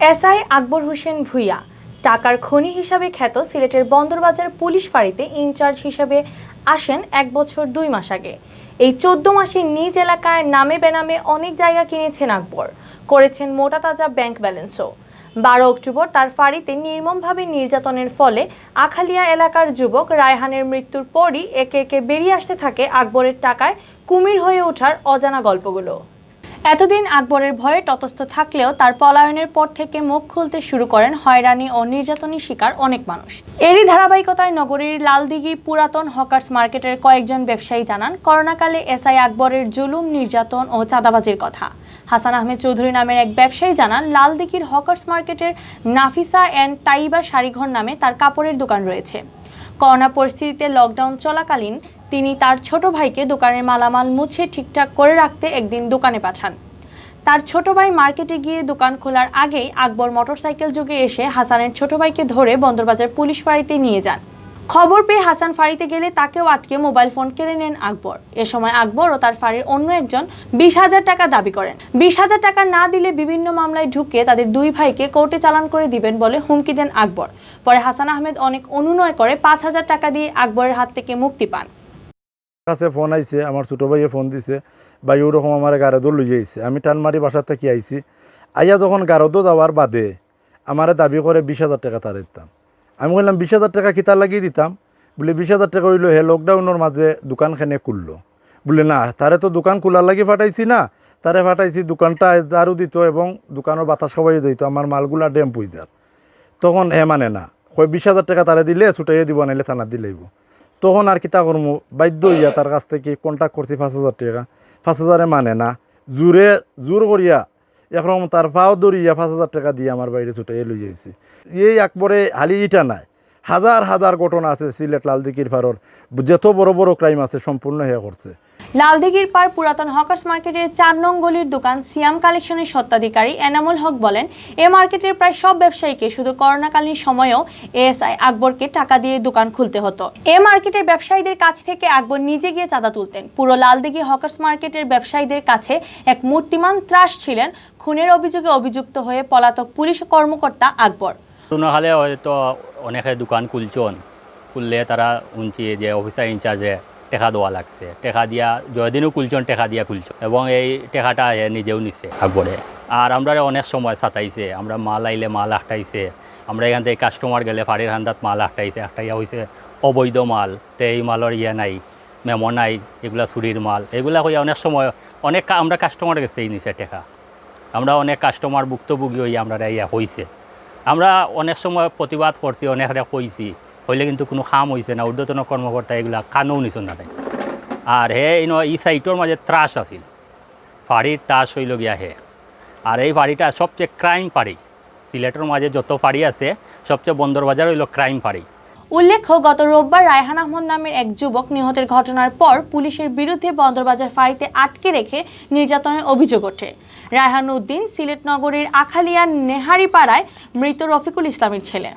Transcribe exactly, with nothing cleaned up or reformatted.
এসআই আকবর হোসেন ভূঁইয়া টাকার খনি হিসাবে খ্যাত সিলেটের বন্দরবাজার পুলিশ ফাঁড়িতে ইনচার্জ হিসাবে আসেন এক বছর দুই মাস আগে। এই চোদ্দ মাসে নিজ এলাকায় নামে বেনামে অনেক জায়গা কিনেছেন আকবর, করেছেন মোটা তাজা ব্যাংক ব্যালেন্সও। বারো অক্টোবর তার ফাঁড়িতে নির্মমভাবে নির্যাতনের ফলে আখালিয়া এলাকার যুবক রায়হানের মৃত্যুর পরই একে একে বেরিয়ে আসতে থাকে আকবরের টাকায় কুমির হয়ে ওঠার অজানা গল্পগুলো। এতদিন আকবরের ভয়ে তটস্থ থাকলেও তার পলায়নের পর থেকে মুখ খুলতে শুরু করেন হয়রানি ও নির্যাতনের শিকার অনেক মানুষ। এরই ধারাবাহিকতায় নগরীর লালদিঘি পুরাতন হকার্স মার্কেটের কয়েকজন ব্যবসায়ী জানান, করোনাকালে এসআই আকবরের জুলুম, নির্যাতন ও চাঁদাবাজির কথা। হাসান আহমেদ চৌধুরী নামের এক ব্যবসায়ী জানান, লালদিঘির হকার্স মার্কেটের নাফিসা অ্যান্ড তাইবা শাড়িঘর নামে তার কাপড়ের দোকান রয়েছে। করোনা পরিস্থিতিতে লকডাউন চলাকালীন তিনি তার ছোট ভাইকে দোকানের মালামাল মুছে ঠিকঠাক করে রাখতে একদিন দোকানে পাঠান। তার ছোট ভাই মার্কেটে গিয়ে দোকান খোলার আগেই আকবর মোটরসাইকেল যোগে এসে হাসানের ছোট ভাইকে ধরে বন্দরবাজার পুলিশ ফাঁড়িতে নিয়ে যান। খবর পেয়ে হাসান ফাঁড়িতে গেলে তাকেও আটকে মোবাইল ফোন কেড়ে নেন আকবর। এ সময় আকবর ও তার ফাঁড়ির অন্য একজন বিশ হাজার টাকা দাবি করেন। বিশ হাজার টাকা না দিলে বিভিন্ন মামলায় ঢুকে তাদের দুই ভাইকে কোর্টে চালান করে দিবেন বলে হুমকি দেন আকবর। পরে হাসান আহমেদ অনেক অনুনয় করে পাঁচ হাজার টাকা দিয়ে আকবরের হাত থেকে মুক্তি পান। কাছে ফোন আইছে, আমার ছোট ভাইয়ে ফোন দিছে, "ভাই, ওরকম আমার গারদো লইয়া আইছে।" আমি টান মারি বাসার থাকি আইছি। আইয়া যখন গারদো যাওয়ার বাদে আমারে দাবি করে বিশ হাজার টাকা তারে দিতাম। আমি কইলাম, "বিশ হাজার টাকা কিতার লাগি দিতাম?" বলে, "বিশ হাজার টাকা অইলো হে লকডাউনের মাঝে দোকান খেনে খুললো।" বলে, "না, তারে তো দোকান খোলার লাগি ফাটাইছি না, তারে ফাটাইছি দোকানটা ঝাড়ু দিত এবং দোকানের বাতাস খাওয়াইয়া দিত, আমার মালগুলা ড্যাম্প হয়ে যার।" তখন হে মানে না, কয়, "বিশ হাজার টাকা তারে দিলে ছুটাইয়া দিব, নাইলে থানাত দিলাইব।" তখন আর কিতা করমু, বাধ্য হইয়া তার কাছ থেকে কন্ট্যাক্ট করছি পাঁচ হাজার টাকা। পাঁচ হাজারে মানে না, জোরে জোর করিয়া একরকম তার পাও ধরিয়া পাঁচ হাজার টাকা দিয়ে আমার বাইরে ছুটাইয়া লই যাইছি। এই আকবরে হালি ইটা নাই, হাজার হাজার ঘটনা আছে সিলেট লালদিঘির পারর, যত বড় বড় ক্রাইম আছে সম্পূর্ণ হে করছে। লালদিঘির পার পুরাতন হকার্স মার্কেটের চার নং গলির দোকান সিয়াম কালেকশনের স্বত্বাধিকারী এনামুল হক বলেন, এ মার্কেটের প্রায় সব ব্যবসায়ীকে শুধু করোনাকালীন সময়েও এএসআই আকবরকে টাকা দিয়ে দোকান খুলতে হতো। এ মার্কেটের ব্যবসায়ীদের কাছ থেকে আকবর নিজে গিয়ে চাঁদা তুলতেন। পুরো লালদিঘি হকার্স মার্কেটের ব্যবসায়ীদের কাছে এক মূর্তিমান ত্রাস ছিলেন। খুনের অভিযোগে অভিযুক্ত হয়ে পলাতক পুলিশ কর্মকর্তা আকবর। করোনা কালে হয়তো অনেকে দোকান খুলছন, খুললে তারা হুনছি যে অফিসার ইনচার্জে টেকা দেওয়া লাগছে, টেকা দিয়া যয়দিনও খুলছন টেকা দিয়া খুলছন, এবং এই টেকাটা হে নিজেও নিছে আকবরে। আর আমরারে অনেক সময় সাতাইছে, আমরা মাল আইলে মাল আটকাইছে, আমরা এখান থেকে কাস্টমার গেলে ফাড়ির হান্দাত মাল আটকাইছে, আটকাইয়া হইছে অবৈধ মাল, তে এই মালর ইয়া নাই, মেমো নাই, এগুলা চুরির মাল, এগুলা কইয়া অনেক সময় অনেক কা-, আমরা কাস্টমার গেছেই নিছে টেকা। আমরা অনেক কাস্টমার ভুক্তভোগী হইয়া আমরা ইয়া হইছে। আমরা অনেক সময় প্রতিবাদ করছি, অনেকরে কইছি, হইলে কিন্তু কোনো কাম হইছে না, ঊর্ধ্বতন কর্মকর্তা এগুলা কানেও নিছন না। আর হে ইনো ই সাইটর মাঝে ত্রাস আছিল, ফাড়ির ত্রাস হইল গিয়া হে। আর এই ফাড়িটা সবচেয়ে ক্রাইম ফাড়ি, সিলেটর মাঝে যত ফাড়ি আছে সবচেয়ে বন্দরবাজার হইল ক্রাইম ফাড়ি। উল্লেখ্য, গত রোববার রায়হান আহমদ নামের এক যুবক নিহতের ঘটনার পর পুলিশের বিরুদ্ধে বন্দরবাজার ফাঁড়িতে আটকে রেখে নির্যাতনের অভিযোগ ওঠে। রায়হান উদ্দিন সিলেট নগরীর আখালিয়ার নেহারিপাড়ায় মৃত রফিকুল ইসলামের ছেলে।